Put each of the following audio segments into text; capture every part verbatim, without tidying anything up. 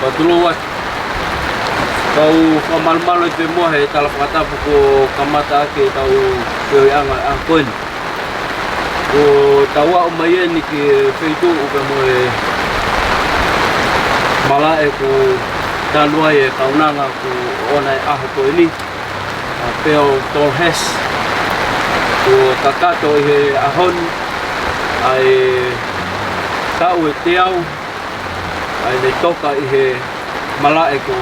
Pea tulou atu. Kau fakamalumalu atu pē muʻa he tala fakatapu kuo kamata ʻaki ʻetau feohiʻanga ʻa ko eni. Kuo tau aʻu mai eni ki he feituʻu pea mo e malaʻe kuo tanu ai e kaunanga kuo ʻoʻona e ʻaho ko eni. ʻA Pearl Tallhurst. Kuo kakato ʻi he ʻaho ni ʻa e taʻu ʻe teau ʻa ʻene toka ʻi he malaʻe ko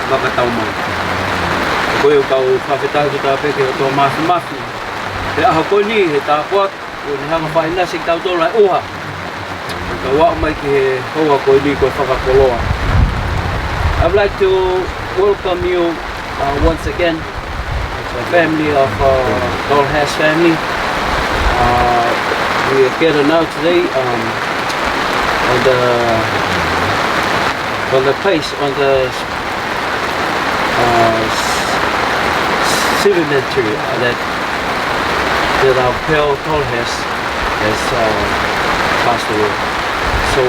Vakataumai. Ko ia ʻoku ou fakafetaʻi atu pē ki he ʻOtua Māfimafi he ʻaho ko eni, he tāpuaki kuo ne hanga ʻo fakaʻinasi kitautolu ʻi he ʻuha. Ka ʻoku aʻu mai ki he houa ko eni ko e fakakoloa. I'd like to welcome you, uh, once again, the family of, uh, Tallhurst family. Uh, we are gathered now today, um, on the, on the place, on the, uh, s-, cemetery that, that our Pearl Tallhurst has, uh, passed away. So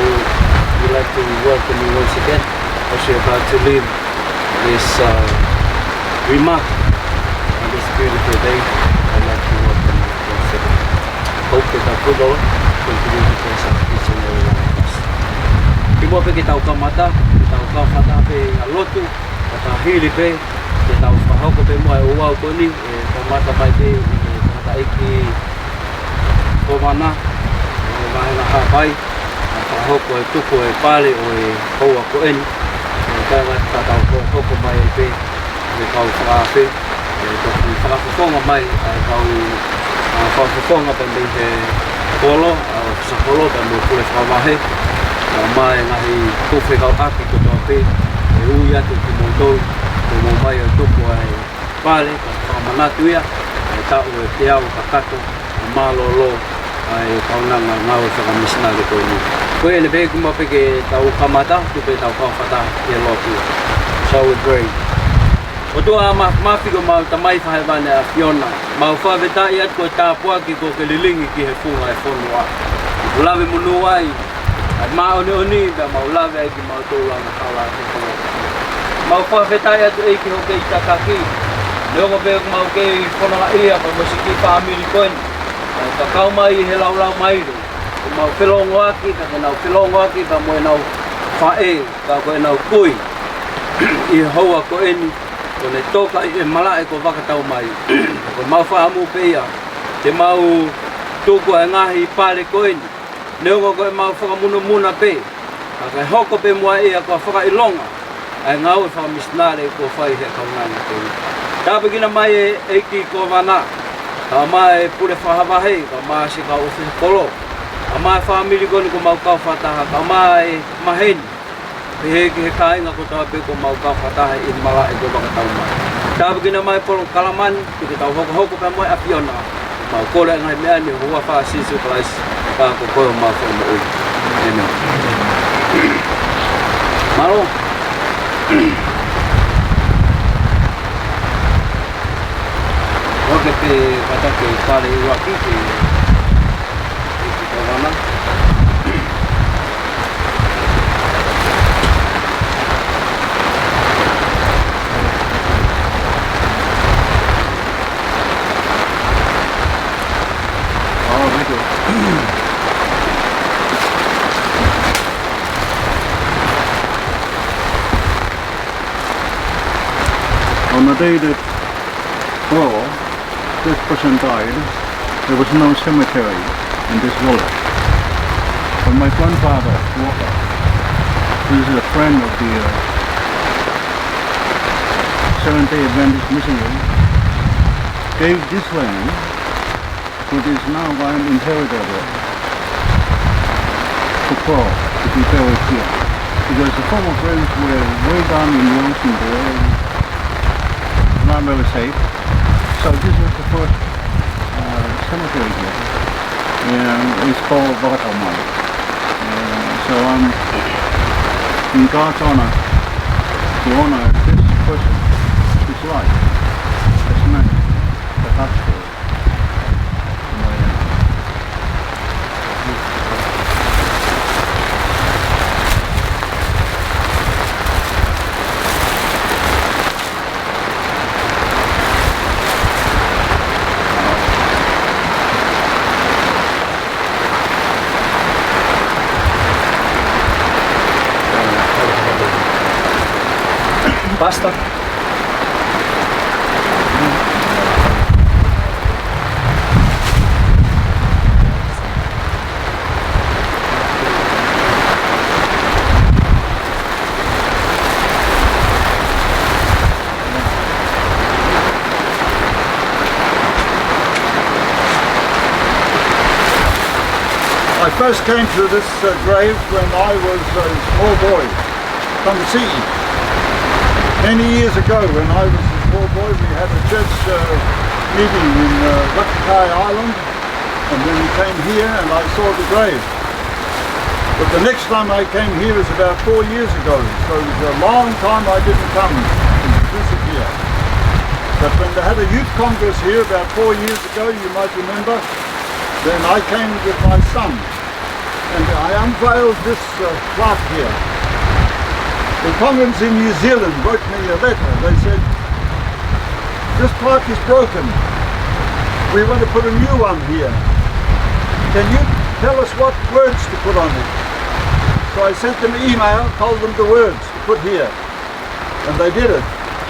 we'd like to welcome you once again as you're about to leave this, uh, remark on this beautiful day. I'd like to welcome you once again. Hope that God will continue to bless each and every one of us. Kimuʻa pē ke tau kamata, ke tau kau fakataha pē ʻa lotu, ka tau hili pē, ke tau fakahoko pē muʻa e ouau ko eni, ʻe kamata mai pē ʻe he tangataʻeiki Kōvana, ʻo e Vāhenga Haʻapai, ʻa e fakahoko e tuku e pale ʻo e houa ko eni, ʻe taimi ke tau hoko mai pē, ʻe kau fakaafe, ʻe toki fakafofonga mai, ʻa e kau, ʻa, fakafofonga pea mei he kolo, ʻa, ʻōfisa kolo, pea mo e pule fakavahe, ʻa, mo e ngaahi fefakauʻaki kotoa pē, ʻe ui atu kimoutolu, ke mou ō mai ʻo tuku ʻa e pale, ka fakamanatu ia, ʻa e taʻu ʻe teau kakato, ʻa e mālōlō, ʻa e kaunanga ngāue fakamisinale ko eni. Ko ia ʻeni pē kimuʻa pē ke tau kamata, tuku ke tau kau fakataha ki he lotu. Shall we pray? ʻOtua Māfimafi ko homau Tamai Fakahēvani ʻa e ʻAfiona. Mau fakafetaʻi atu ko e tāpuaki kuo ke lilingi ki he funga e fonua. Kuo lave monū ai ʻa e māʻoniʻoni, pea mau lave ai kimautolu angahala ʻa e fonua. Mau fakafetaʻi atu ʻEiki hoʻo kei tataki. Neongo pē ʻoku mau kei fononga ia pea mo e siʻi kiʻi fāmili ko eni, ka kau mai he laulau maile. Kuo mau felōngoaki, ka ke nau felōngoaki, ka mo ʻenau faʻē, ka ko ʻenau kui. ʻI he houa ko eni, kuo ne toka ʻi he malaʻe ko Vakataumai. Ko ʻemau fakaʻamu pē ia, ke mau tuku ʻa e ngaahi pale ko eni. Neongo ko ʻemau fakamunamuna pē, ka ke hoko pē muʻa ia ko e fakaʻilonga ʻa e ngāue fakamisinale kuo fai ʻe he kaunanga ko eni. Tāpuekina mai e ʻEiki Kōvana, kae ʻumaʻā e pule fakavahe, kae ʻumaʻā siʻi kau ʻōfisa kolo, kae ʻumaʻā e fāmili ko eni kuo mau kau fakataha, kae ʻumaʻā e maheni, pehē ki he kāinga kotoa pē kuo mau kau fakataha ʻi he malaʻe ko Vakataumai. Tāpuekina mai e polokalama ni, ke tau hokohoko pē mo e ʻAfiona. Mau kole ʻa e ngaahi meʻa ni ʻi he huafa ʻo Sīsū Kalaisi, ka ko koe homau Fakamoʻui. ʻĒmeni. Mālō. ʻOku ke pehē kātaki e pale ʻuluaki ke On the day that Pearl, this person died, there was no cemetery in this village. But my grandfather, Walker, who is a friend of the, uh, Seventh-day Adventist missionary, gave this land, which is now by an inheritor there, to Pearl to be buried here. Because the former graves were way down in the ocean there, not very safe. So this was the first, uh, cemetery here. And it's called Vakataumai. And so I'm in God's honor to honor this person, his life, as men, the gospel. Pastor. I first came to this, uh, grave when I was a small boy. Tennessee. Many years ago, when I was a small boy, we had a church, uh, meeting in, uh, Rakakai Island, and then we came here and I saw the grave. But the next time I came here was about four years ago, so it was a long time I didn't come and visit here. But when they had a youth congress here about four years ago, you might remember, then I came with my son. And I unveiled this, uh, plaque here. The Tongans in New Zealand wrote me a letter. They said, "This plaque is broken. We want to put a new one here. Can you tell us what words to put on it?" So I sent them an email, told them the words to put here. And they did it.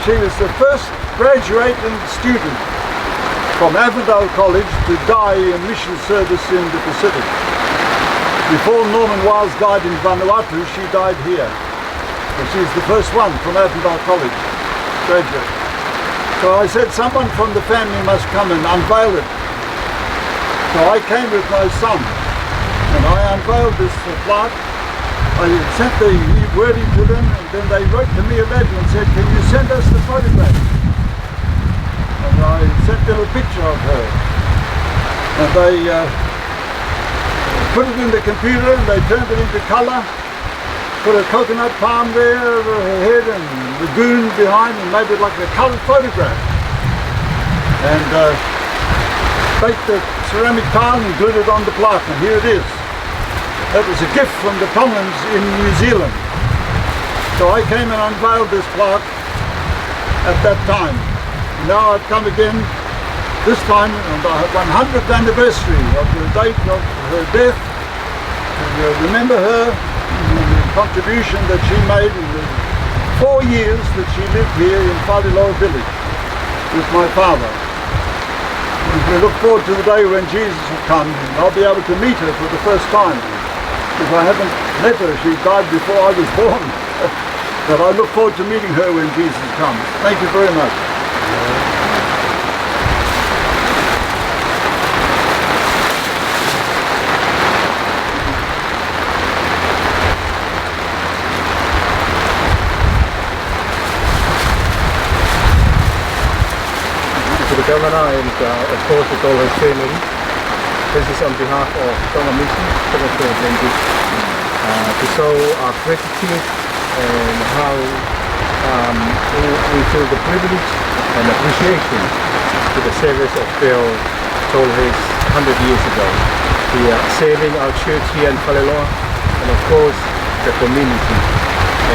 She was the first graduating student from Avondale College to die in mission service in the Pacific. Before Norman Wiles died in Vanuatu, she died here. And she's the first one from Avondale College, graduate. So I said, "Someone from the family must come and unveil it." So I came with my son, and I unveiled this, uh, plaque. I sent the wording to them, and then they wrote to me a letter and said, "Can you send us the photograph?" And I sent them a picture of her. And they, uh, put it in the computer, and they turned it into colour, put a coconut palm there, her head and lagoon behind, and made it like a coloured photograph. And, uh, baked the ceramic tile and glued it on the plaque, and here it is. That was a gift from the Tongans in New Zealand. So I came and unveiled this plaque at that time. Now I've come again, this time on the one hundredth anniversary of the date of her death, and we'll remember her and the contribution that she made in the four years that she lived here in Faleloa village with my father. And we look forward to the day when Jesus will come and I'll be able to meet her for the first time, because I haven't met her. She died before I was born. But I look forward to meeting her when Jesus comes. Thank you very much. To the governor and, uh, of course, with all his family. This is on behalf of Tonga Mission, Secretary Benedict, uh, to show our gratitude and how, um, we, we feel the privilege and appreciation to the service of Bill Tolhurst hundred years ago. We are serving our church here in Faleloa and, of course, the community.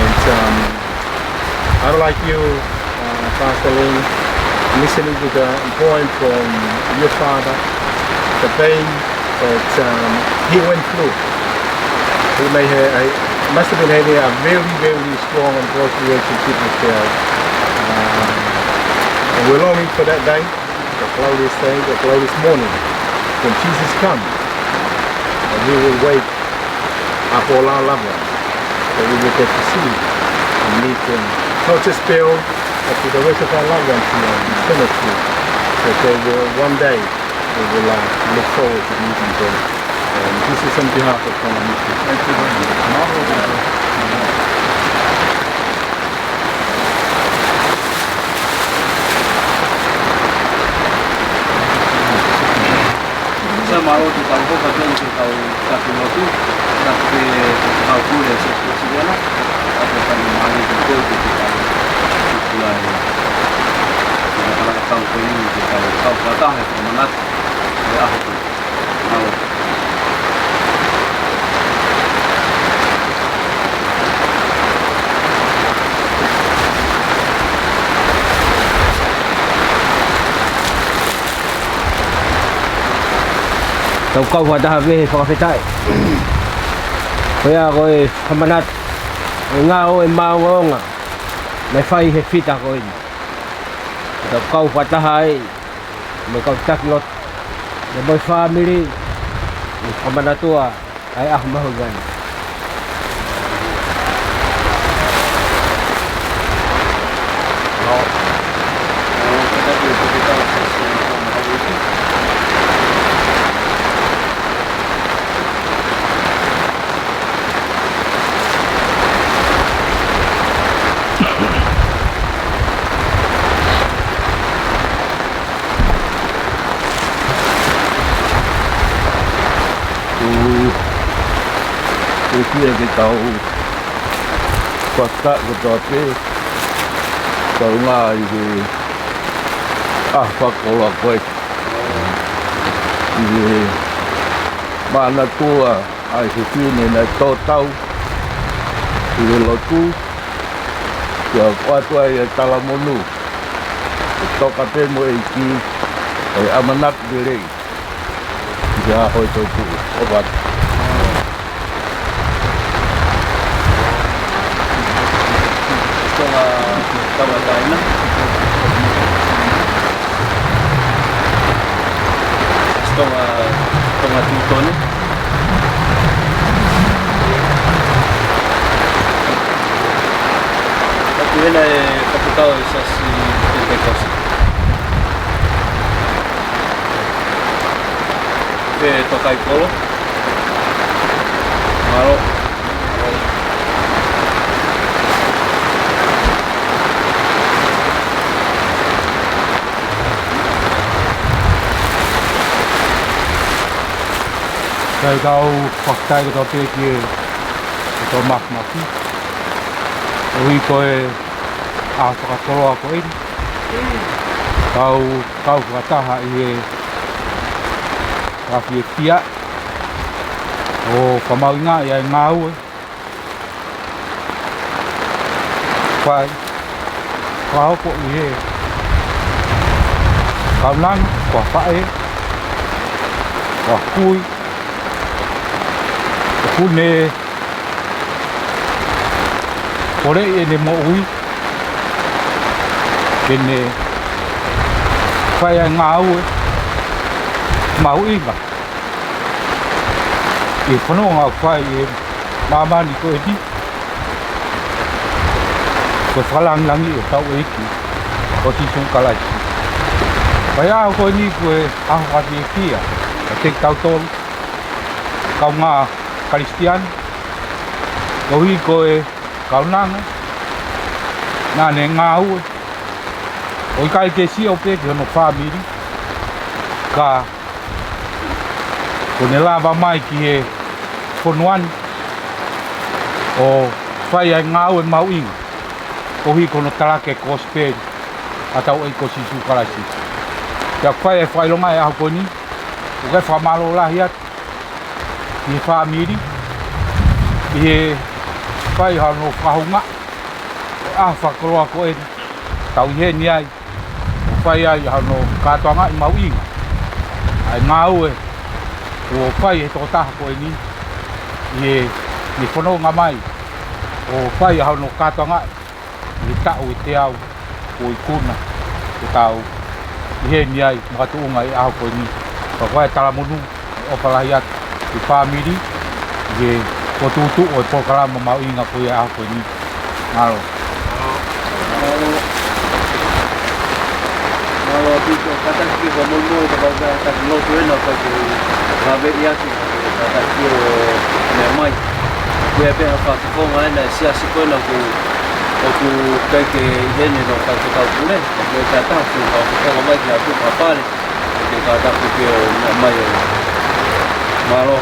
And, um, unlike you, uh, Pastor Lin, listening to the poem from your father, the pain that, um, he went through, he may have, he must have been having a very, very strong and close relationship with God. Um, and we're longing for that day, the glorious day, the glorious morning, when Jesus comes, and he will wake up all our loved ones that we will get to see and meet them. Not just Bill, but to the rest of our loved ones here in the cemetery, that they will one day, we will, uh, look forward to meeting them. And this is on behalf of Tonga Mission. Thank you very much. Sa malo tu tau ko ka tau tu tau tau tu tau ke tau kule se ko si gana. Aku tau mali tu ko tu tau tu kula ni. Tau ko ni tu tau tau kata he manat. Ya aku. Tau kau fakataha pē he fakafetaʻi. Ko ia ko e fakamanatu, ko e ngāue maʻongoʻonga naʻe fai he fita ko eni. Ka tau kau fakataha ai mo e kau taki lotu, mo e fāmili, ʻi he fakamanatua ʻa e ʻaho mahuʻinga ni. ʻOku, ʻoku ʻikai ke tau fakataʻu kotoa pē, kae ʻumaʻā ʻi he ʻaho fakakoloa ko ē. ʻI he manatua ʻa e fefine naʻe tō tau ʻi he lotu, ke ʻoatu ai e talamonū, ke toka pē mo e ʻEiki, ʻo e ʻamanaki lelei ki he ʻaho ʻo e toetuʻu. ʻOfa atu. Tonga, Tonga Taina. Tonga, Tonga Tutone. ʻOku ʻi hena e fakataha ʻo e Siasi Penitekosi. Pea toka ʻi kolo. Mālō. Kae tau fakataha kotoa pē ki he, ki he Tōmasi Mafi. ʻOku ʻi ai ko e ʻaho fakakoloa ko eni. Tau kau fakataha ʻi he fakafiefia ʻo fakamahuʻingaʻi ʻa e ngāue fai, fakahoko ʻi he kaunanga, ko e faʻē, ko e kui, ʻoku ne poleʻi ʻene moʻui ke ne fai ʻa e ngāue mahuʻinga ʻi he fononga ʻoku fai ʻi he māmani ko eni, ko e fakalāngilangiʻi ʻo hotau ʻEiki ko Sīsū Kalaisi. Pea ʻi he ʻaho ko eni ko e ʻaho fakafiefia kiate kitautolu kaungā Kalisitiane, koeʻuhi ko e kaunanga naʻa ne ngāue, ʻo ʻikai ke sio pē ki hono fāmili, ka kuo ne lava mai ki he fonua ni ʻo fai ʻa e ngāue mahuʻinga, koeʻuhi ko hono talaki e kosipeli ʻa hotau ʻEiki ko Sīsū Kalaisi. Pea ʻoku fai e fakaʻilonga he ʻaho ko eni, ʻoku ou fakamālō lahi atu ki he fāmili ʻi he fai hano fakahoungaʻi e ʻaho fakakoloa ko eni, tau ʻi heni ai ʻo fai ai hano kātoangaʻi mahuʻinga ʻa e ngāue kuo fai ʻe he tokotaha ko eni ʻi heʻene fononga mai ʻo fai hano kātoangaʻi ʻi he taʻu ʻe teau kuo ikuna, ke tau ʻi heni ai makatuʻunga ʻi he ʻaho ko eni. Pea ko e talamonū, ʻofa lahi atu ki he fāmili ʻi he fokotuʻutuʻu ʻo e polokalama mahuʻinga ko ia he ʻaho ko eni. Mālō. Mālō. Mālō ʻaupito, kātaki ke fakamolemole, ka ʻoku ʻi ai e taki lotu ʻena, ka ke lave ia ki he kātaki ʻo meʻa mai. Ko ia pē ha fakafofonga ʻena e siasi ko ena ʻoku, ʻoku ʻikai ke ʻi heni hono faifekau pule. Ko ia pē ha taha ʻoku fakafofonga mai ki ha tuʻu ha pale. Ke kātaki ke ʻo meʻa mai ʻo. Mālō.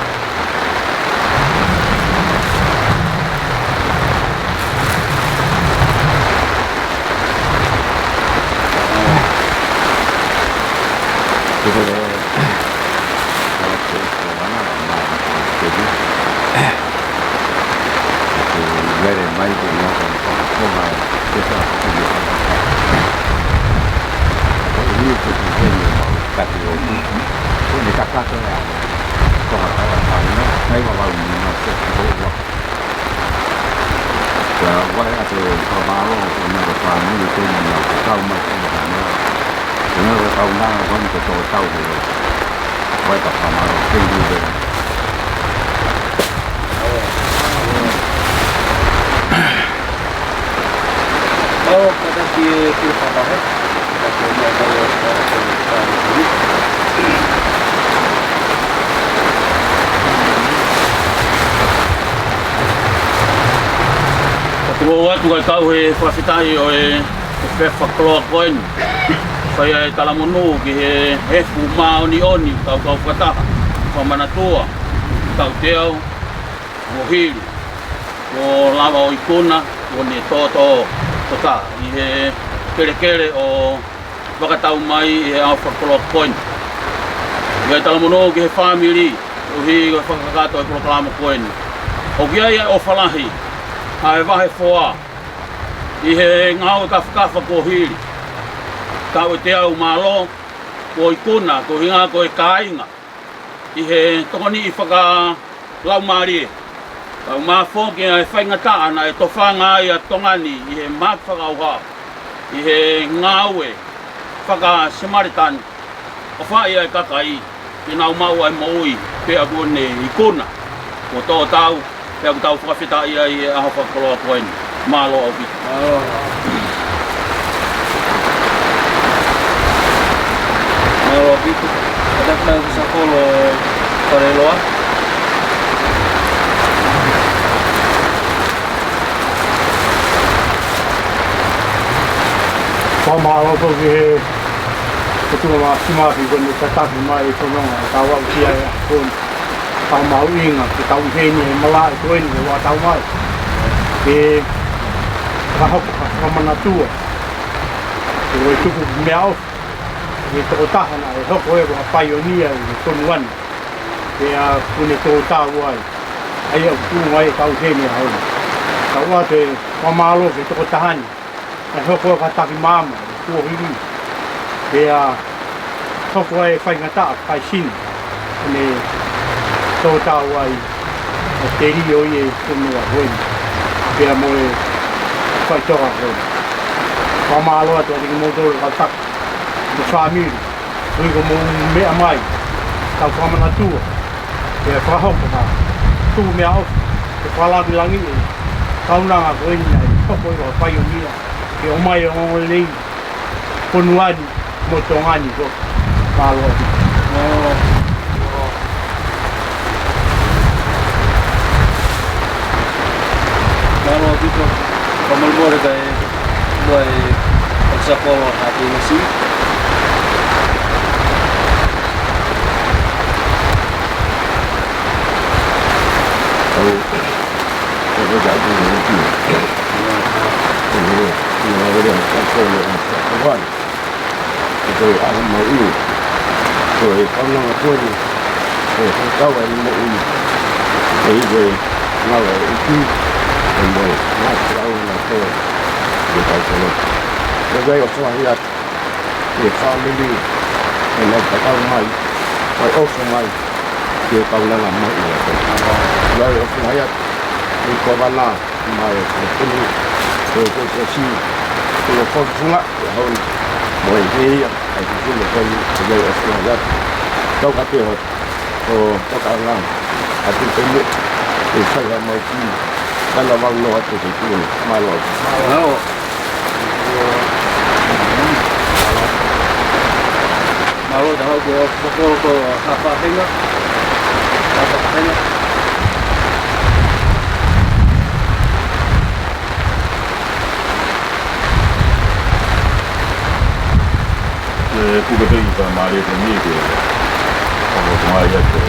Pea ʻoku ʻi ai ʻa e fakamālō ko ena ko e fāmili ko ena naʻa nau kau mai ko ena. Ko ena ko e kaunanga ko ena ko e tō tau ko ē. ʻOku ʻi ai ʻa e fakamālō. Thank you very much. ʻAo, kātaki e kile fakataha. Ka tuku atu kae kau he fakafetaʻi ʻo e, ʻo e fakakoloa ko eni. Fai ai e talamonū ki he efu māʻoniʻoni, kau kau fakataha, fakamanatua, kau teau, ʻo hili, ʻo lava ʻo ikuna, ʻo ne tō tō, tō tā, ʻi he kelekele ʻo fakatau mai ʻi he ʻaho fakakoloa ko eni. ʻOku ʻi ai e talamonū ki he fāmili, ʻuhi ko e fakakakato e polokalama ko eni. ʻOku ʻi ai e ʻofa lahi, ʻa e vahefoa, ʻi he ngāue kafakafa kuo hili. Kau e teau mālō, kuo ikuna, ko e ʻuhinga ko e kāinga. ʻI he tokoniʻi fakalaumālie. Kau mafoki ʻa e faingataʻa naʻe tofanga ai ʻa Tonga ni ʻi he mahaki fakaʻauha, ʻi he ngāue faka-Samaritan, ʻofaʻi ʻa e kakai ke nau maʻu ʻa e moʻui, pea kuo ne ikuna, kuo tō tau, pea ʻoku tau fakafetaʻi ai he ʻaho fakakoloa ko eni. Mālō ʻaupito. Mālō. Mālō ʻaupito. Kātaki mai ʻEpisakolo Faleloa. Fakamālō atu ki he ʻOtua Māfimafi ko eni tataki mai e fononga ʻo tau aʻusia e ʻaho ko eni. Fakamālō ʻi he ʻuhinga ke tau ʻi heni he malaʻe ko eni ʻoku tau mai. Ke fakahoko ha fakamanatua. Ko e tuku meʻaʻofa ki he tokotaha naʻe hoko ia ko ha paionia ʻi he fonua ni. Pea kuo ne tō tau ai. ʻA ia ʻoku tuʻunga ai ʻetau ʻi heni he ʻaho ni. Tau ʻoatu e fakamālō ki he tokotaha ni. ʻE hoko ʻo kātaki maama, kuo hili. Pea hoko ai e faingataʻa, fai sini. Ne tō tau ai, ʻa e teli ʻo e fonua ko eni. Pea mo e faitoʻo ko eni. Fakamālō atu kiate kimoutolu kātaki. Mo e fāmili. Ui ko mou meʻa mai, tau fakamanatua, pea fakahoko ha tuku meʻaʻofa, ke fakalāngilangiʻi e kaunanga ko eni naʻe hoko ia ko ha paionia, ke ʻomai e ongoongolelei, fonua ni, mo Tonga ni ko. Mālō. Mālō. Mālō ʻaupito. Fakamolemole kae muʻa e ʻEpisakolo Haʻapiʻinasi. ʻAu, ʻe ko e taʻu ʻe ki. ʻE ko e, ʻe ko e, ʻe ko e, ʻe ko e, Ko e ʻaho maʻu. Ko e kaunanga ko eni. Ko e kau ai moʻui. ʻE ʻi ko e ngāue ʻi ki. ʻE moʻui. Ngā kau na ko. Ko e kau kono. Ko e kai o soa hiat. Ko e fāmili. Ko e nau kakau mai. Ko e oso mai. Ko e kaunanga maʻu. Ko e oso mai at. Ko e kovana. Mai ko e kunu, ko e kunu ko si, ko e kunu ko funga, ko e hau ni. Mo e hei ia, ai ko e kunu ko e kunu ko e funga ia. Tau ka te ho, ko e tokanga, a tu te mo, ko e sai ha mau ki, kana mau no atu ko e kunu, mālō. Mālō. Mālō, tā hau ko e fakakolo ko Haʻapahenga. Haʻapahenga. Ko e puke pē ʻi fakamālō ko eni ke, ʻo ko mai atu.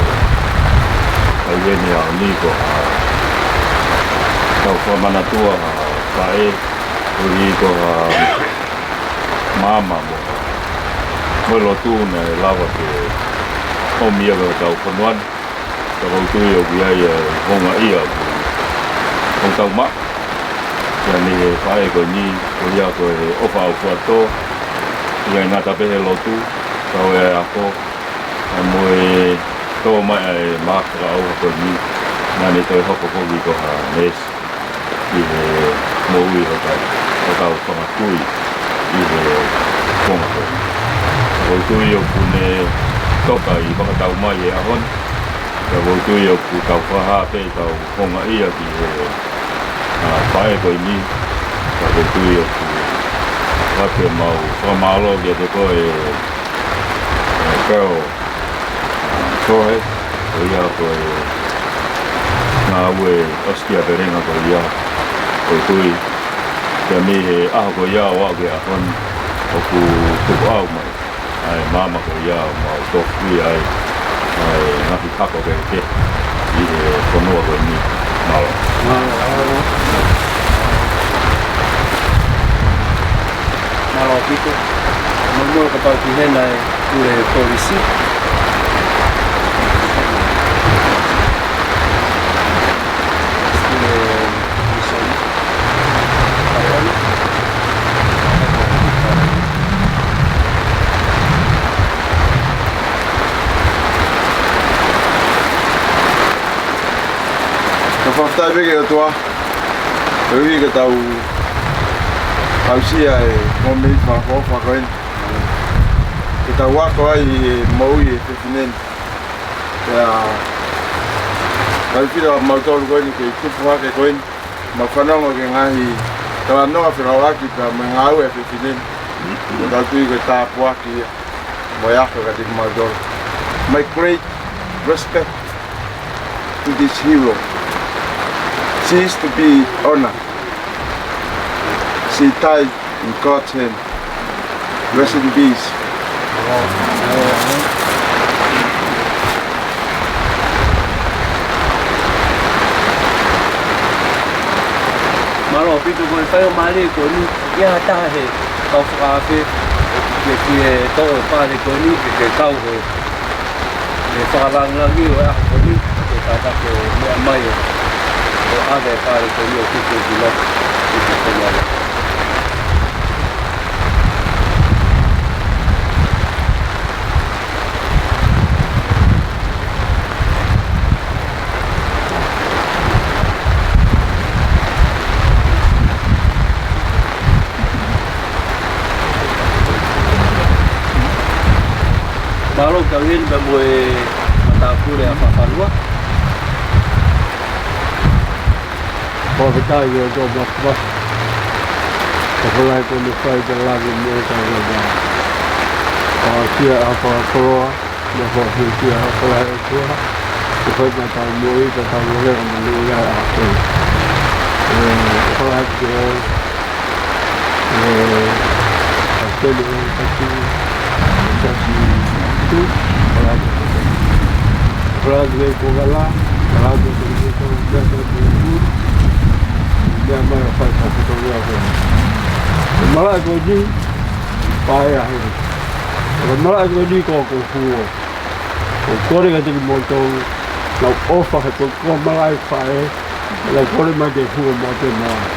Kai eni a ni ko ha, tau fakamanatua ha, kae, ko e ko ha, Māmā mo, mo e lotu naʻe lava ke ʻomi ia ki hotau fonua ni. Ka ʻoku ou tui ʻoku ʻi ai e houngaʻia ʻoku tau maʻu. Pea mei he faʻē ko eni, ko ia ko e ʻofa ʻaufuatō, ʻikai ngata pē he lotu, ka ko e ako, mo e tō mai ʻa e mahaki fakaʻauha ko eni, naʻa ne toe hoko foki ko ha neesi. ʻI he moʻui hotau, hotau fanga kui ʻi he konga ko eni. ʻOku ou tui ʻoku ne toka ʻi he fakatau mai he ʻaho ni. Pea ʻoku ou tui ʻoku tau fakahā pē ʻetau houngaʻia ki he, ʻa, faʻē ko eni. Pea ʻoku ou tui ʻoku ʻoatu ʻemau fakamālō kiate koe, ʻe, Keo, ʻa, Kohe, ko ia ko e ngāue ʻosikiavelenga ko ia, ʻoku ou tui. Pea mei he ʻaho ko ia ʻo aʻu ki he ʻaho ni, ʻoku tukuʻau mai ʻa e maama ko ia ʻoku mau toki ai ʻa e ngaahi hako kehekehe ʻi he fonua ko eni. Mālō. Mālō. Mālō ʻaupito. Mou kapau ʻoku ʻi hena e pule polisi. Pule misoni. Ka fakafetaʻi pē ki he ʻOtua, koeʻuhi ke tau aʻusia e momeniti fakaʻofoʻofa ko eni. Ke tau ako ai ʻi he moʻui e fefine ni. Pea, kae fila mautolu ko eni ke tupu hake ko eni. Mau fanongo ki he ngaahi talanoa fekauʻaki pea mo e ngāue ʻa e fefine ni. Ko tau tui ko e tāpuaki ia mo e ako kiate kimautolu. My great respect to this hero. She is to be honored. She died in God's hand. Rest in peace. Mālō ʻaupito. Ko e faingamālie ko eni, ʻi ai ha taha he kau fakaafe ke, ke, ke toʻo e pale ko eni, ke, ke kau he, he fakalāngilangi ʻo e ʻaho ko eni, ke kātaki ʻo meʻa mai ʻo, ʻo ʻave e pale ko eni ʻo tuku ki loto, tuku ki loto. Mālō kau heni pea mo e matāpule ʻa Fafanua. Fakafetaʻi ki he ʻOtua Māfimafi. Ko e folofola ko eni ʻoku fai ʻi he langi mo e ʻi he tangata. Pea ʻoku ʻi ai e fakakoloa, mo e fakafetaʻi ʻa e folofola ʻa e ʻOtua. Ko e fai ʻetau moʻui, ke tau lele ʻo manuia ʻa e ʻaho ko eni. ʻE, fakafetaʻi ki he ʻOtua. ʻE, ʻa e tele ʻo e taki, taki tu, ʻa e taki. Fala de Veikogala, fala de Veikogala, fala de Veikogala. Meʻa mai ʻo fai ka puto ia ko. Malaʻe ko eni, paea heni. Malaʻe ko eni ko ko huo. ʻOku ou kole kiate kimoutolu, nau ʻofa he ko e malaʻe faʻē, nau kole mai ke huo mo te malaʻe.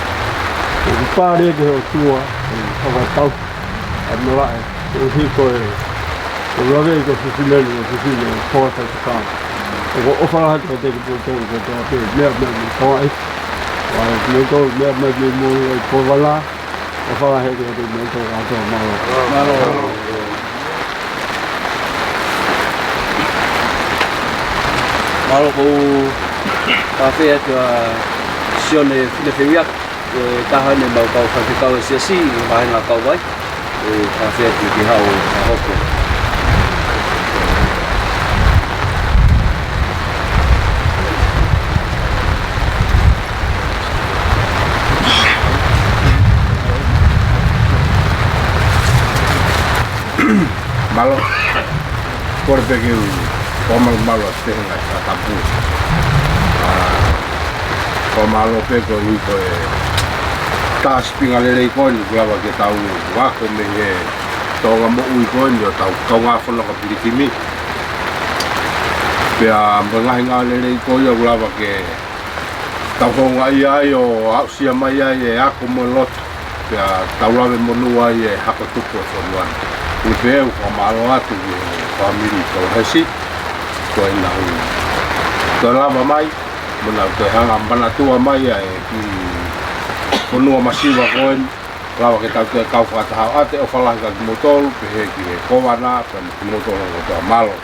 ʻOku pale ki he ʻOtua, ʻoku fakatau, ʻa e malaʻe, ʻoku hiko e, ʻoku lave ʻi ko fifine, ʻoku fifine, ʻoku fakatakau. ʻOku ou ʻofa lahi atu kiate kimoutolu, ko e toa pē, meʻa mai mo e toa ʻi. ʻA e kimoutolu, meʻa mai mo e moʻui ʻi Kovala, ʻofa lahi atu kiate kimoutolu kātoa, mālō. Mālō. Mālō. Ko u fakafetaʻi atu ʻa Sione Filefeia, ko e taha eni ʻemau kau faifekau ʻa e siasi, ʻi he vāhenga kau vai, ʻe fakafetaʻi atu ki he hao ʻa hopo. Mālō, kole pē ke u fakamalumalu atu he ngaahi fakatapu. ʻA, fakamālō pē koeʻuhi ko e tā sipinga lelei ko eni, ʻoku lava ke tau ako mei he tōʻonga moʻui ko eni ʻo ʻetau kaungā fononga pilikimi. Pea mo e ngaahi ngāue lelei ko ia ʻoku lava ke tau houngaʻia ai ʻo aʻusia mai ai e ako mo e lotu. Pea tau lave monū ai e hako tupu ʻo e fonua ni. Ko e pē ʻoku ou fakamālō atu ki he fāmili Tolahesi. Ko ʻenau toe lava mai, mo nau toe hanga manatua mai ʻa e kiʻi Fonua masiva ko eni, lava ke tau toe kau fakataha. ʻOatu e ʻofa lahi kia kimoutolu, pehē ki he Kōvana, pea mo kimoutolu kotoa, mālō.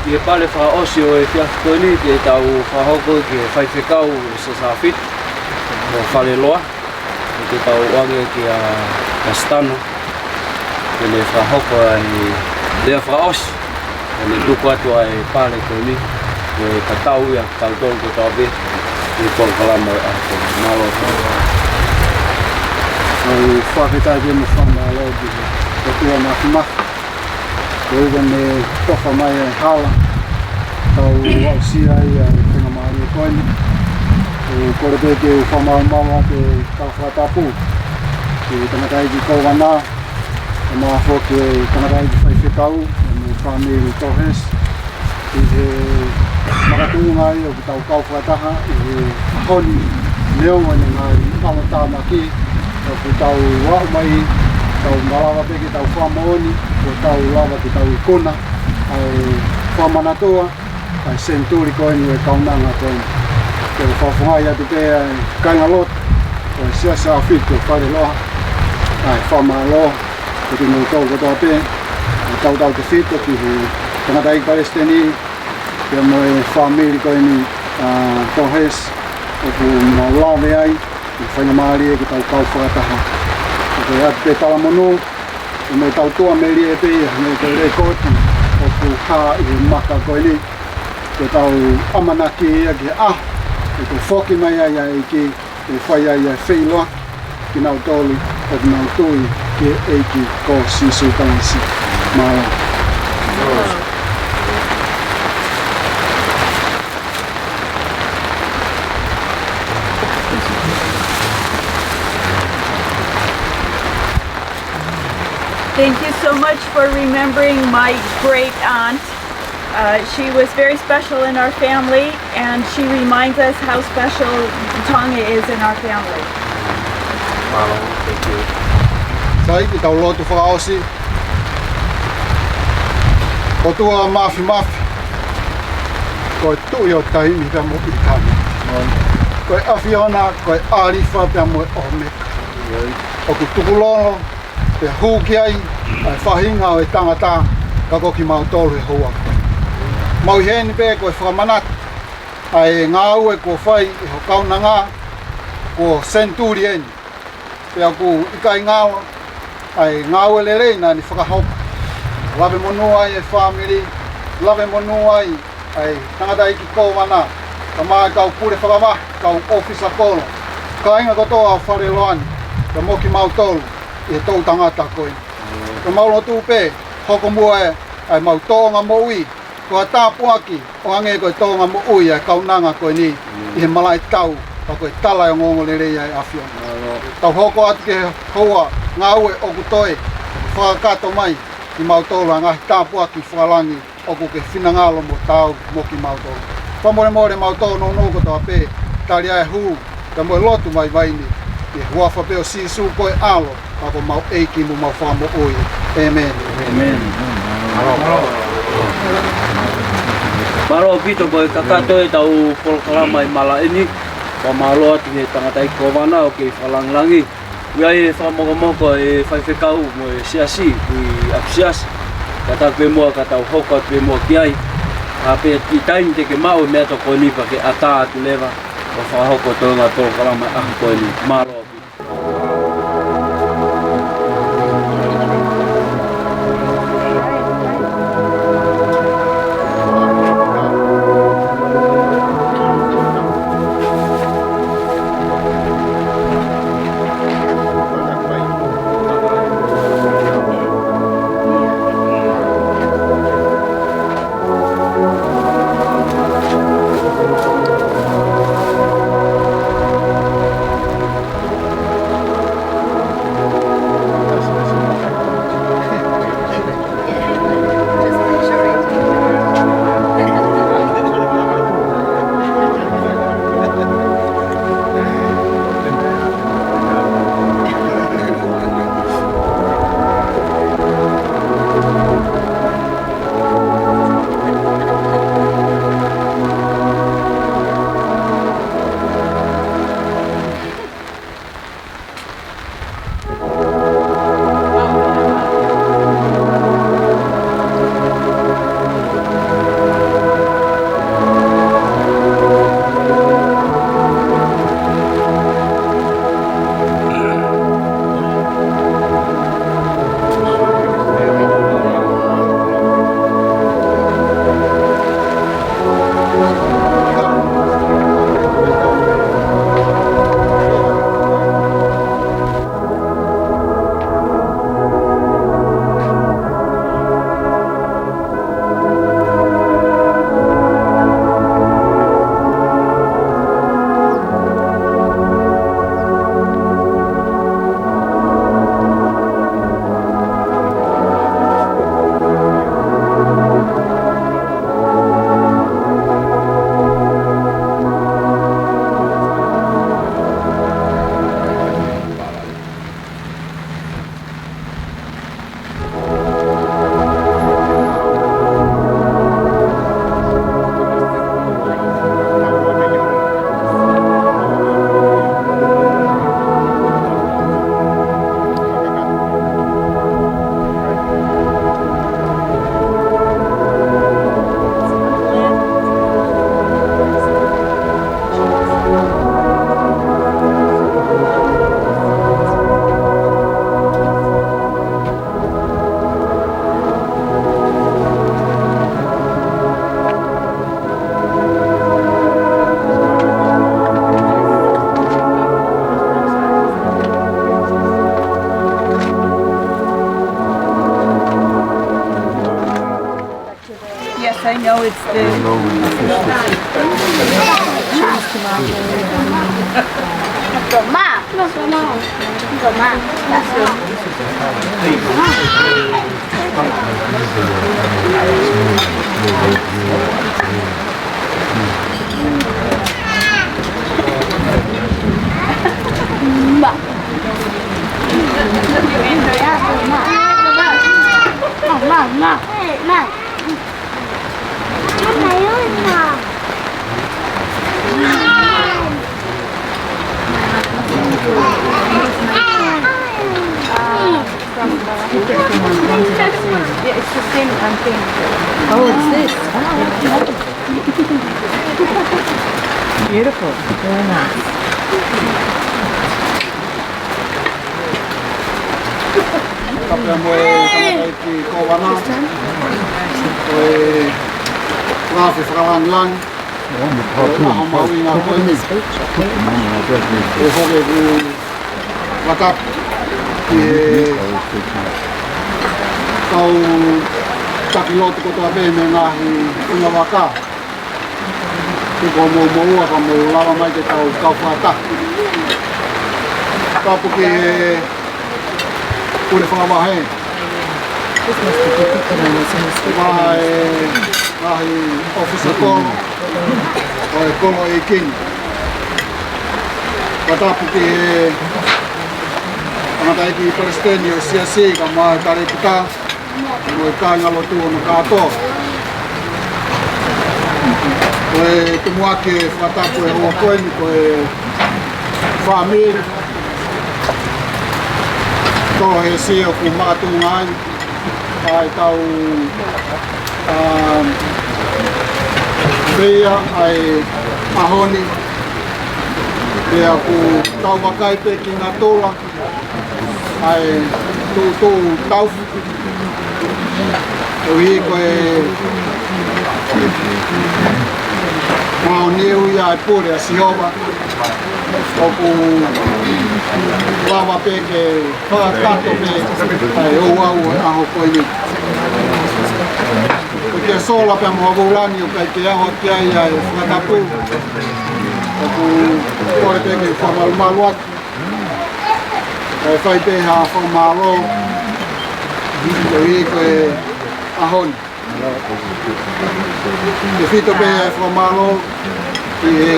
ʻI he pale fakaʻosi ʻo e efiafi ko eni, te tau fakahoko ki he faifekau ʻo e Siasi ʻAhofitu, ʻo Faleloa. Te tau ʻoange kia Kasitano, ke ne fakahoko ʻa e lea fakaʻosi, ke ne tuku atu ʻa e pale ko eni, ke tatau ia kitautolu kotoa pē, ʻi he polokalama ʻo e ʻaho ko eni. Mālō. ʻOku ou fakafetaʻi mo fakamālō ki he ʻOtua Māfimafi. Koeʻuhi ko ʻene tofa mai e hala, tau aʻusia ai ʻa e faingamālie ko eni. ʻOku ou kole pē ke u fakamalumalu atu e kau fakatapu ki he tangataʻeiki Kōvana, kae ʻumaʻā foki e tangataʻeiki faifekau, mo e fāmili Tohesi, ʻi he makatuʻunga ai ʻoku tau kau fakataha ʻi he ʻaho ni, neongo ʻene ngaahi ʻalotāmaki, ʻoku tau aʻu mai, tau malava pē ke tau fakamoʻoni, ʻoku tau lava ke tau ikuna ʻa e fakamanatua ʻa e senituli ko eni ʻo e kaunanga ko eni. Ke u fakafofongaʻi atu pē ʻa e kāingalotu ʻo e Siasi ʻAhofitu Faleloa, ʻa e fakamālō kiate kimoutolu kotoa pē, ʻa e tautautefito ki he tangataʻeiki palesiteni, pea mo e fāmili ko eni, ʻa Tohesi, ʻoku mau lave ai, ʻi he faingamālie ke tau kau fakataha. ʻOku ou ʻoatu pē talamonū, ʻi he meʻa tau tuʻamelie pē ia, hangē ko e lēkooti ʻoku hā ʻi he maka ko eni, ke tau ʻamanaki ia ki he ʻaho ʻe toe foki mai ai ʻa e ʻEiki, ʻe fai ai ʻa e feʻiloaki kinautolu ʻoku nau tui ki he ʻEiki ko Sīsū Kalaisi. Mālō. Thank you so much for remembering my great aunt. Uh, she was very special in our family, and she reminds us how special Tonga is in our family. Mālō, thank you. Sai, ke tau lotu fakaʻosi. ʻOtua Māfimafi, ko e Tuʻi ʻo taimi pea mo ʻitāniti. Ko e ʻAfiona, ko e ʻAlifa pea mo e ʻOmeka. ʻOku tukulolo pea hū ki ai ʻa e faʻahinga ʻo e tangata, ka ko kimautolu he houa. Mau ʻi heni pē ko e fakamanatu ʻa e ngāue kuo fai ʻe ho kaunanga, kuo senituli eni. Pea ʻoku ʻikai ngalo ʻa e ngāue lelei naʻa ne fakahoko. Lave monū ai e fāmili, lave monū ai ʻa e tangataʻeiki kōvana, kae ʻumaʻā e kau pule fakavahe, kau ʻōfisa kolo, kāinga kotoa ʻo Faleloa ni, pea mo kimautolu ʻi he toʻu tangata ko eni. Ka mau lotu pē, hoko muʻa ʻa e, ʻa e mau tōʻonga moʻui ko ha tāpuaki, ʻo hangē ko e tōʻonga moʻui ʻa e kaunanga ko eni ʻi he malaʻe tau, pea ko e tala ʻa e ongoongolelei ʻa e ʻAfiona. Tau hoko atu ki he houa ngāue ʻoku toe fakakakato mai kimautolu ʻa e ngaahi tāpuaki fakalangi ʻoku ke finangalo mo taau mo kimautolu. Fakamolemole mau tōnounou kotoa pē, tali ʻa e hū, pea mo e lotu vaivai ni, ʻi he huafa pē ʻo Sīsū ko e ʻAlo, ka ko homau ʻEiki mo homau Fakamoʻui. ʻĒmeni. ʻĒmeni. Mālō ʻaupito ko e kakato ʻetau polokalama ʻi he malaʻe ni. Fakamālō atu ki he tangataʻeiki kōvana ʻoku kei fakalāngilangi. ʻOku ʻi ai e fakamokomoko e faifekau mo e siasi ʻi ʻapisiasi. Ka tau pē muʻa ka tau hoko atu pē muʻa ki ai. Ka pē ʻi he taimi te ke maʻu e meʻatokoni pea ke ʻatā atu leva ʻo fakahoko e toenga polokalama ʻaho ko eni. Mālō. It's the cheese, tomato, and, uh, Yeah, it's the same, um, thing. Oh, it's this. Oh, okay. Beautiful. Very nice. Kae pea mo e tamaiki kōvana, ko e lafi fakalāngilangi, ko e ʻaho mahuʻinga ko eni. ʻE hoko ʻeku fakatapu ki he kau taki lotu kotoa pē mei he ngaahi ʻuhinga vaka. Tuku hoʻomou moʻua ka mou lava mai ke tau kau fakataha. Tapu ki he pule fakavahe. Mai ngaahi ʻōfisa kolo ʻo e kolo ʻeiki ni. Kae tapu ki he tangataʻeiki palesiteni ʻo e siasi kae ʻumaʻā e talēkita mo e kāingalotu hono kātoa. Ko e tumuʻaki e fakatapu he houa ko eni ko e fāmili. Tō he sio ʻoku makatuʻunga ai ʻa e tau, um, feia ʻa e ʻaho ni. Pea ʻoku tau vakai pē ki natula ʻa e tuʻutuʻu taufu. Koeʻuhi ko e maʻoniʻoni ia ʻa e pule ʻa Sihova. ʻOku lava pē ke fakakakato pē ʻa e ouau ʻo e ʻaho ko eni. Ko e kia sola pea mo ha vūlangi ʻoku ʻikai ke ʻaho ki ai ʻa e fakatapu. ʻOku kole pē ke fakamalumalu atu. Kae fai pē ha fakamālō koeʻuhi ko e ʻaho ni. Tefito pē ʻa e fakamālō ki he,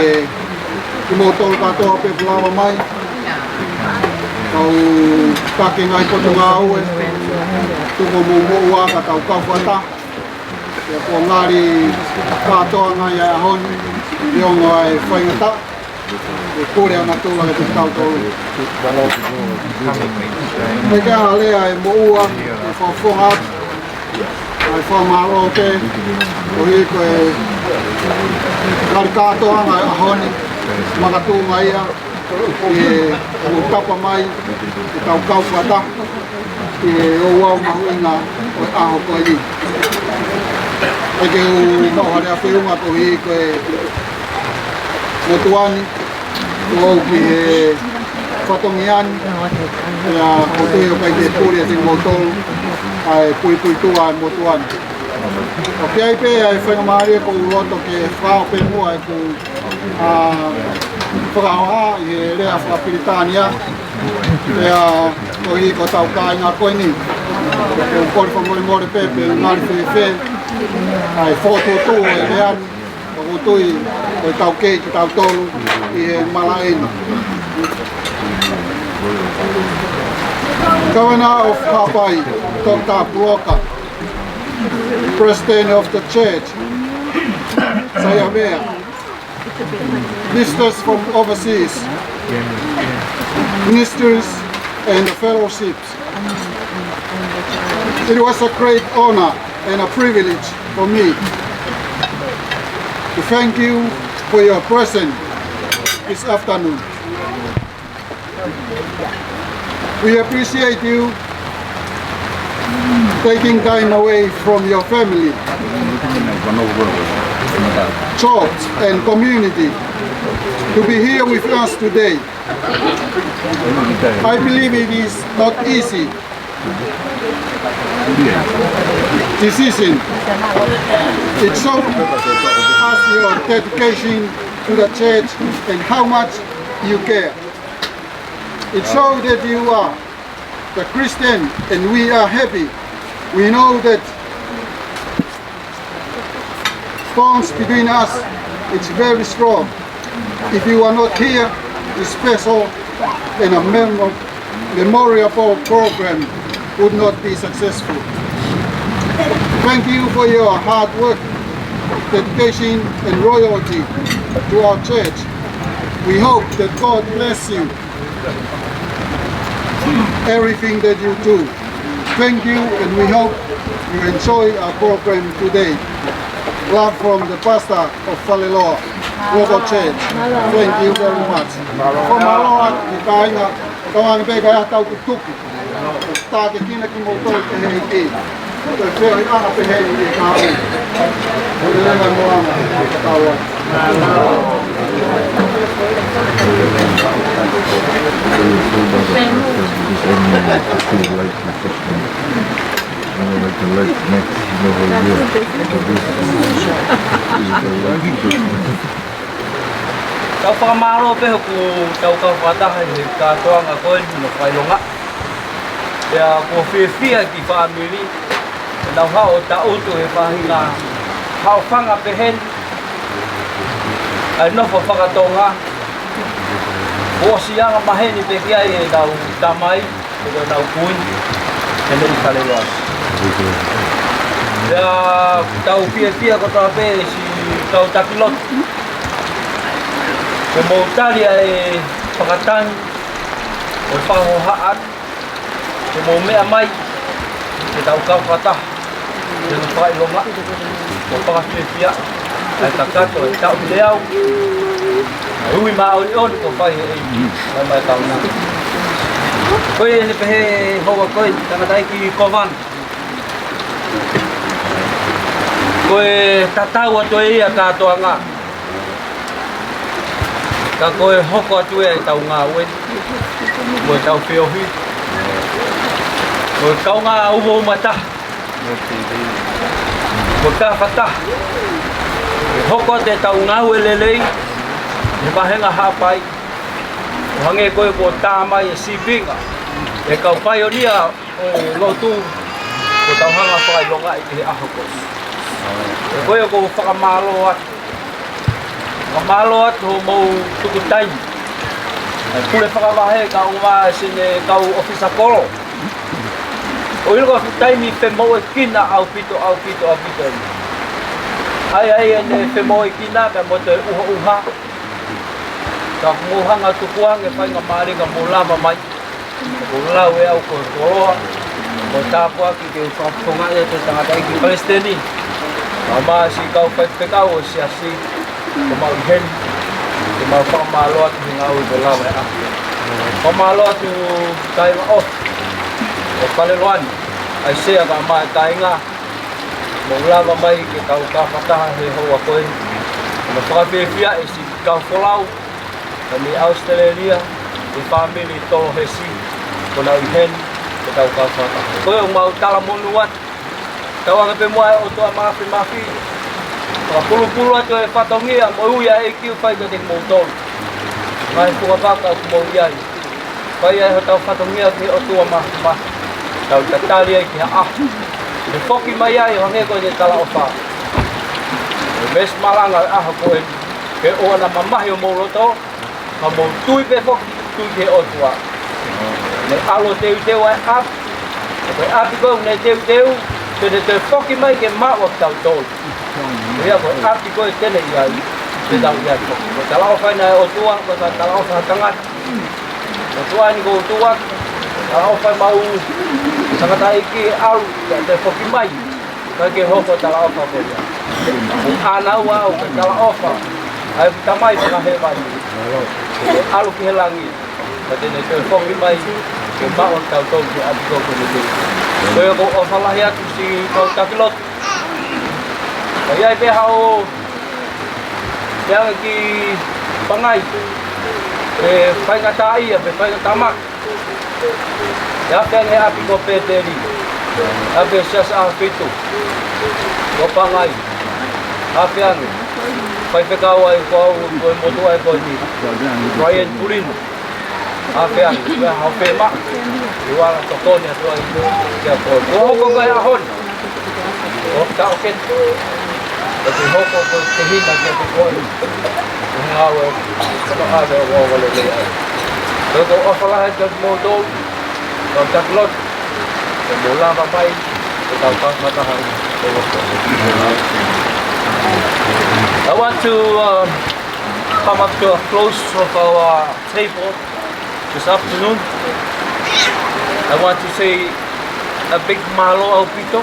kimoutolu kātoa pē kuo lava mai. Kau taki ngaahi potungāue, tuku hoʻomou moʻua ka tau kau fakataha. Pea kuo ngali kātoanga ʻa e ʻaho ni, neongo ʻa e faingataʻa, ʻe pule ʻa natula kiate kitautolu. Pea ke ʻalu ʻa e moʻua, ʻe fakafofonga atu ʻa e fakamālō pē, koeʻuhi ko e ngali kātoanga ʻa e ʻaho ni, makatuʻunga ia, ʻi heʻemou tapa mai ke tau kau fakataha ʻi he ouau mahuʻinga ʻo e ʻaho ko eni. ʻIkai ke u maʻu ha lea feʻunga koeʻuhi ko e motuʻa ni, ʻoku ou ʻi he fatongia ni, pea ʻoku ou tui ʻoku ʻikai ke puli ʻiate kimoutolu ʻa e puipuituʻa ʻa e motuʻa ni. ʻOku ʻi ai pē ʻa e faingamālie ʻoku ou loto ke fakaʻosi pē muʻa ʻeku ʻa, fakahohaʻa ʻi he lea fakapilitānia. Pea koeʻuhi ko hotau kāinga ko eni, ʻoku ou kole fakamolemole pē pe ngali fēfē ʻa e fokotuʻutuʻu ʻo e lea ni, ʻoku ou tui ko e taukei kitautolu ʻi he malaʻe ni. Governor of Haʻapai, Doctor Puloka, President of the Church, Saiamea, visitors from overseas, ministers and fellowships. It was a great honor and a privilege for me to thank you for your presence this afternoon. We appreciate you taking time away from your family, jobs, and community to be here with us today. I believe it is not easy decision. It shows us your dedication to the church and how much you care. It shows that you are the Christian, and we are happy. We know that bonds between us, it's very strong. If you are not here, the special and a memo-, memorable program would not be successful. Thank you for your hard work, dedication, and loyalty to our church. We hope that God bless you everything that you do. Thank you, and we hope you enjoy our program today. Love from the pastor of Faleloa Local Church. Thank you very much. Fakamālō atu ki he kāinga, tauange pē ka tau tutuki. Tākiekina kimoutolu ʻe he ʻEiki. Ko e feohiʻanga pehē ni ke kāpui. Ko e lelei mo ana, ko e tau atu. Tau fakamālō pē hoku tau kau fakataha he kātoanga ko eni hono fakaʻilonga. Pea kuo fiefia ki fāmili, ʻenau haʻu ʻo taʻutu he faʻahinga haʻofanga pehē ni, ʻa e nofo fakatonga, ʻosi anga maheni pē ki ai ʻenau tamai, ko ʻenau kui, ʻene i Faleloa. Pea tau fiefia kotoa pē siʻi kau taki lotu. Ke mou tali ʻa e fakatangi, ʻo e fakahohaʻa, ke mou meʻa mai, ke tau kau fakataha, ke tau fakaʻilonga, ko e fakafiefia, ʻa e kakato, ʻa e taʻu leau, ʻa e ui māʻoniʻoni, kuo fai he ʻEiki, mai mai kau na. Ko ia ʻene pehē houa ko ē, tangataʻeiki Kovana. Ko e tatau atu ē ia kātoanga. Ka ko e hoko atu ē ʻetau ngāue. Mo ʻetau feohi. Mo e kaungā umauma taha. Mo e kafa taha. Hoko atu ʻetau ngāue lelei. He vāhenga Haʻapai. ʻO hangē ko ē kuo tā mai e sīpinga. ʻE kau paionia ʻo e lotu, ko ʻetau hanga fakaʻilongaʻi ki he ʻaho ko ē. Ko ia ʻoku ou fakamālō atu. Fakamālō atu hoʻomou tuku taimi. ʻA e pule fakavahe kae ʻumaʻā siʻene kau ʻōfisa kolo. ʻOku ʻilo ko e fuʻu taimi femoʻuekina ʻaupito, ʻaupito, ʻaupito eni. ʻAi, ʻai ʻene femoʻuekina pea mo e toe ʻuhoʻuha. Ka ʻoku mou hanga tukuange faingamālie ka mou lava mai. Ko e lau ē ʻaʻaku ko e koloa, ko e tāpuaki ke u fakafofongaʻi atu e tangataʻeiki palesiteni. Kaeʻumaʻā siʻi kau faifekau ʻo e siasi, ko mau ʻi heni, ke mau fakamālō atu he ngāue kuo lava ʻe ʻaho. Fakamālō atu kāinga ʻofa ʻo Faleloa ni, ʻa e sea kaeʻumaʻā e kāinga, mou lava mai ke tau kau fakataha he houa ko ē. Mo fakafiefia e siʻi kau folau, ka mei ʻAositelēlia, e fāmili Tolohesi, ko ʻenau ʻi heni, ke tau kau fakataha. Ko ia ʻoku mau talamonū atu, tauange pē muʻa e ʻOtua Māfimafi, fakapulupulu atu e fatongia, mo e ui ʻa e ʻEiki ʻoku fai kiate kimoutolu. Ngaahi fuakava ʻoku mou ʻi ai. Fai ai hotau fatongia ki he ʻOtua Māfimafi. Tau tatali ai ki ha ʻaho. Ke foki mai ai ʻo hangē ko ʻene talaʻofa. Ko e veesi malanga ʻo e ʻaho ko ē. Ke ʻoua naʻa mamahi homou loto, ka mou tui pē foki, tui ki he ʻOtua. Ne ʻalu ʻo teuteu ʻa e ʻapi. Ko e ʻapi ko ē ne teuteu, te ne toe foki mai ke maʻu ʻa kitautolu. Ko ia ko e ʻapi ko ē te ne ʻi ai, te tau ʻi ai foki. Ko e talaʻofa eni ʻa e ʻOtua, ko e talaʻofa ʻa e tangata. ʻOtua ni ko e ʻOtua, talaʻofa ʻemau tangataʻeiki ʻalu, pea toe foki mai. Kae ke hoko talaʻofa ko ia. ʻAnaua au ke talaʻofa ʻa e Tamai fakahēvani. Ke ʻalu ki he langi, ka te ne toe foki mai, ke maʻu kitautolu ki he ʻapi ko ē ne teuteu. Ko ia ʻoku ou ʻofa lahi atu siʻi kau taki lotu. Ka ʻi ai pē haʻo, ʻi ai ki Pangai, ʻe faingataʻaʻia, pe faingatāmaki. ʻAfe ange ʻapi ko Pēteli. ʻAfe Siasi ʻAhofitu. Ko Pangai. ʻAfe ange. Faifekau ai ko au, ko e motuʻa ko eni. Brian Pulin. ʻAfe ange. Ko e hau pē maʻa. ʻI wala tokoni atu ai. Kia ko. Ko hoko kai ʻaho ni. ʻO taʻokete. ʻO te hoko ko te hina kia te koe. ʻO he ngāue. Ko ʻave ʻo wale lea. Ko e ʻofa lahi kia kimoutolu. Ko Taklot. Ko mou lava mai. Ko tau tau mataha. I want to, um, come up to a close of our table this afternoon. I want to say a big mahalo ʻaupito.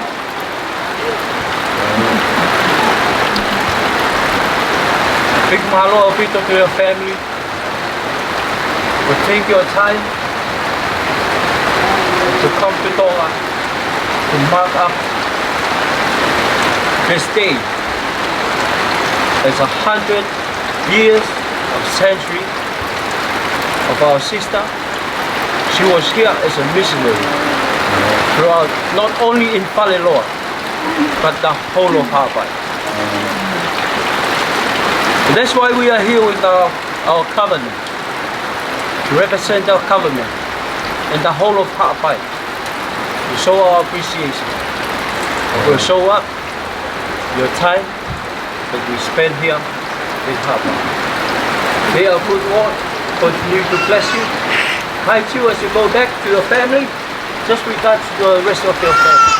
A big mahalo ʻaupito to your family for taking your time to come to Tonga to mark up this day as a hundred years of century of our sister. She was here as a missionary throughout, not only in Faleloa, but the whole of Haʻapai. And that's why we are here with our, our government, to represent our government and the whole of Haʻapai. We show our appreciation. We'll show up your time that we spend here in Haʻapai. May our good Lord continue to bless you, guide you as you go back to your family, just regards to the rest of your family.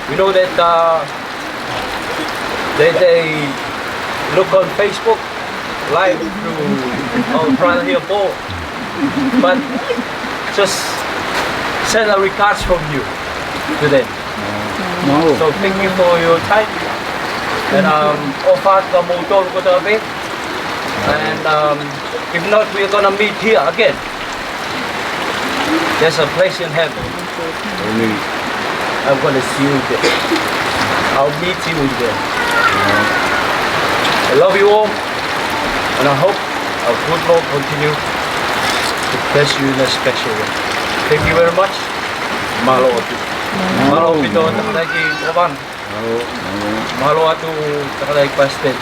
We know that, uh, they, they look on Facebook Live through our brother here, Paul. But just send our regards from you to them. Mālō. So thank you for your time. And, um, ʻofa atu kia moutolu kotoa pē. And, um, if not, we're gonna meet here again. There's a place in heaven. Amen. I'm gonna see you there. I'll meet you there. I love you all, and I hope our good Lord continue to bless you in a special way. Thank you very much. Mālō ʻaupito. Mālō ʻaupito, Tangataʻeiki Kovana. Mālō, mālō. Mālō atu, Tangataʻeiki Palesiteni.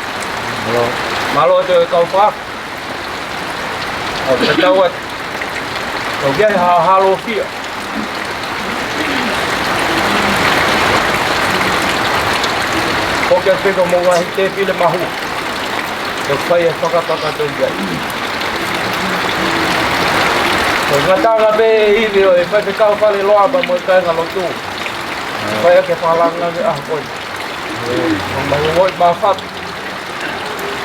Mālō. Mālō atu e kau fakaako. ʻOku tatau atu. ʻOku ʻi ai ha halofia. ʻOku ʻi ai pē ko mo wahi te pile mahu. ʻOku fai e fakapakato ia. ʻOku ngata ange pē ʻi he ivi ʻo e faifekau Faleloa pea mo e kāingalotu. Fai ake fakalāngilangi ʻaho ko ē. ʻOku mau ongoʻi mafafa. ʻOku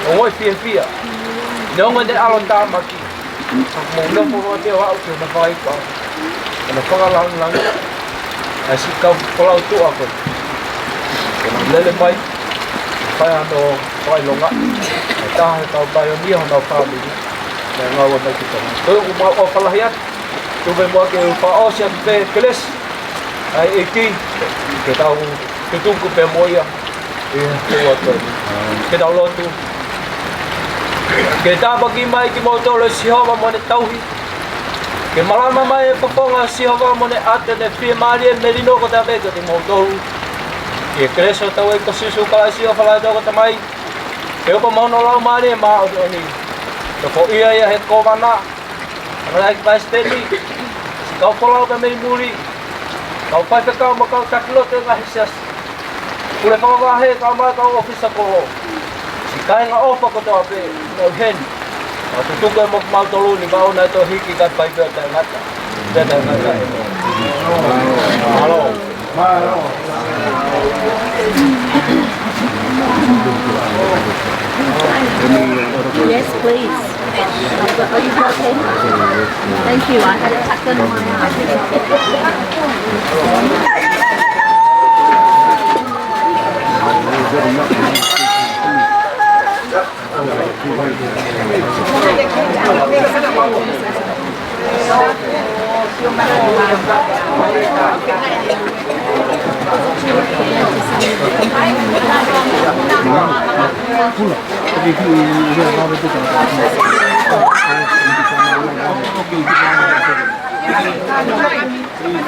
mau ongoʻi fiefia. Neongo ʻene ʻalotāmaki. Ka ʻoku mau nofo ʻo te o aʻu ki hono fakaʻipa. Hono fakalāngilangi. ʻA e siʻi kau folau tuʻa ko ē. Ko hono lele mai. Fai hano fakaʻilonga. ʻA e taha he kau paionia honau fāmili. Naʻe ngāue mai ki Tonga. Ko ia ʻoku mau ʻofa lahi atu. Tuku pē muʻa ke u fakaʻosi atu pē kelesi ʻa e ʻEiki, ke tau tutuku pē mo ia ʻi he houa ko eni. Ke tau lotu. Ke tāpuaki mai kimoutolu ʻe Sihova mo ʻene tauhi. Ke malama mai e fofonga ʻo Sihova mo ʻene ʻatu ʻene fiemālie melino kotoa pē kiate kimoutolu. ʻI he kelesi ʻo hotau ʻEiki ko Sīsū Kalaisi, ʻofa lahi ʻa e ʻOtua ko e Tamai, feohi pea mo hono Laumālie Māʻoniʻoni, tokoua ia he Kovana, Tangataʻeiki Palesiteni, kau folau pea mei muli, kau faifekau mo e kau taki lotu ʻo e ngaahi siasi, pule fakavahe, kau mai kau ʻōfisa kolo, siʻi kāinga ʻofa kotoa pē, nau heni, mau tutuku mo kimautolu ni, pea ʻoua naʻa toe hiki kae fai pē ʻo taʻengata. Pea taʻengata. Mālō. Yes, please. Are you okay? Thank you. I had it tucked under my arm.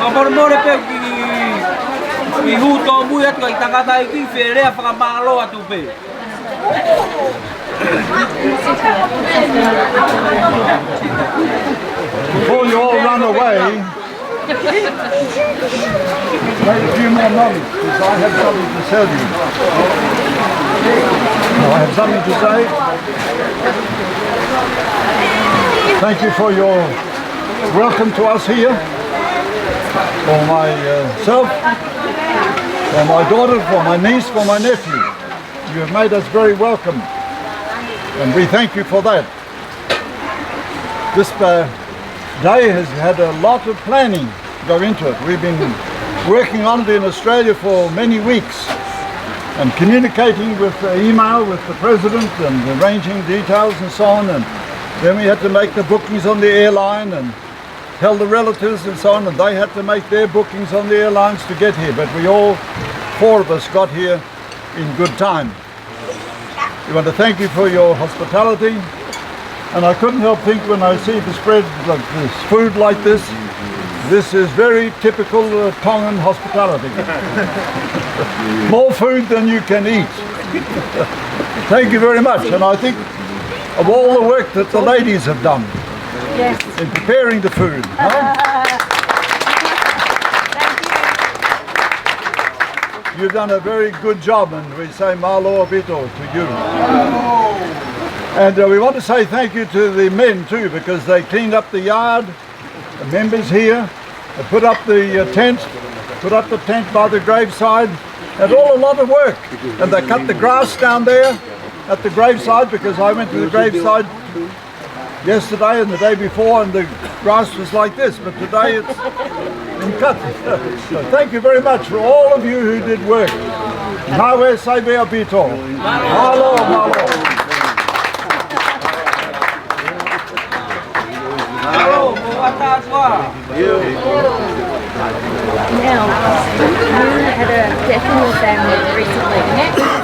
Fakamolemole pē ki, ki hū tōmui atu ki he tangataʻeiki, fie lea fakamālō atu pē. Before you all run away, wait a few more moments, 'cause I have something to tell you. I have something to say. Thank you for your welcome to us here. For myself, for my daughter, for my niece, for my nephew. You have made us very welcome, and we thank you for that. This, uh, day has had a lot of planning go into it. We've been working on it in Australia for many weeks and communicating with, uh, email with the president and arranging details and so on. And then we had to make the bookings on the airline and tell the relatives and so on, and they had to make their bookings on the airlines to get here. But we all, four of us, got here in good time. We want to thank you for your hospitality, and I couldn't help think when I see the spread of this food like this, this is very typical, uh, Tongan hospitality. More food than you can eat. Thank you very much, and I think of all the work that the ladies have done, yes, in preparing the food, huh? Thank you. You've done a very good job, and we say mālō ʻaupito to you. And, uh, we want to say thank you to the men too, because they cleaned up the yard, the members here, they put up the, uh, tent, put up the tent by the graveside, and all a lot of work. And they cut the grass down there at the graveside, because I went to the graveside yesterday and the day before, and the grass was like this, but today it's been cut. So thank you very much for all of you who did work. Ngāue saive ʻaupito. Mālō, mālō. Mālō, mālō. Now, you had a death in your family recently.